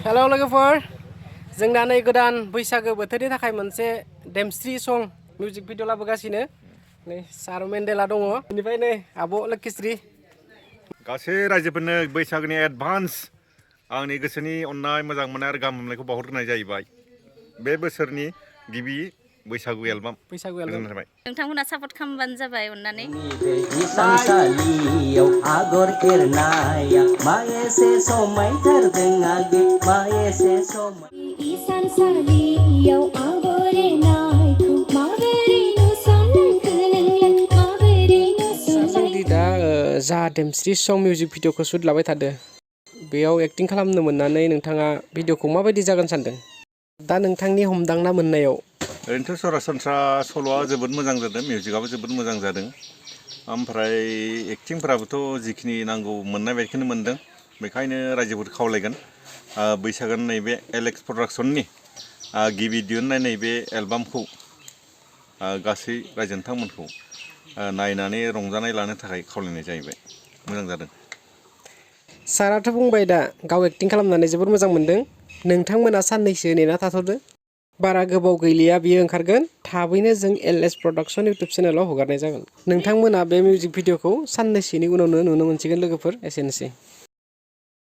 hello लोगोफोर जों दा नै गोदान बैसागो बोथोरनि थाखाय मोनसे डेमस्ट्री सं मिउजिक भिडिअ लाबोगासिनो नै सार मेन्डेला दङ बेनिफ्राय नै आब' लक्ष्यश्री गासै रायजोफोरनो बैसागोनि एडभान्स आंनि गोसोनि अननाय मोजां मोननाय आरो गाहाम मोननायखौ बावहरग्रोनाय जाहैबाय बे बोसोरनि गिबि बैसागु एलबाम गोजोननाय नोंथांमोना सापर्ट खालामबानो जाबाय अननानै सानसालियाव आगर एरनाया मा एसे समायथारदों आगे मा एसे समाय सानसालियाव आगर एरनायखौ माबोरै नुसनखो नोंलाय माबोरै नुसन जों दा जा डेमस्ट्री सं मिउजिक भिडिअखौ शुट लाबाय थादो बेयाव एक्टिं खालामनो मोननानै नोंथाङा भिडिअखौ माबायदि जागोन सानदों दा नोंथांनि हमदांना मोननायाव ओरैनोथ' सरासनस्रा सल'आ जोबोद मोजां जादों मिउजिकआबो जोबोद मोजां जादों ओमफ्राय एक्टिंफोराबोथ' जिखिनि नांगौ मोननाय बायदिखौनो मोनदों बेखायनो रायजोफोरखौ खावलायगोन बैसागोनि नैबे एलेक्स प्रडाक्शननि गिबि दिहुननाय नैबे एलबामखौ गासै रायजो नोंथांमोनखौ नायनानै रंजानाय लानो थाखाय खावलायनाय जाहैबाय मोजां जादों साराथ' बुंबाय दा गाव एक्टिं खालामनानै जोबोर मोजां मोनदों नोंथांमोना साननैसो नेना थाथ'दो बारा गोबाव गैलिया बियो ओंखारगोन थाबैनो जों एलएस प्रडाक्शन इउट्युब चेनेलाव हगारनाय जागोन नोंथांमोना बे मिउजिक भिडिअखौ साननैसोनि उनावनो नुनो मोनसिगोन लोगोफोर एसेनोसै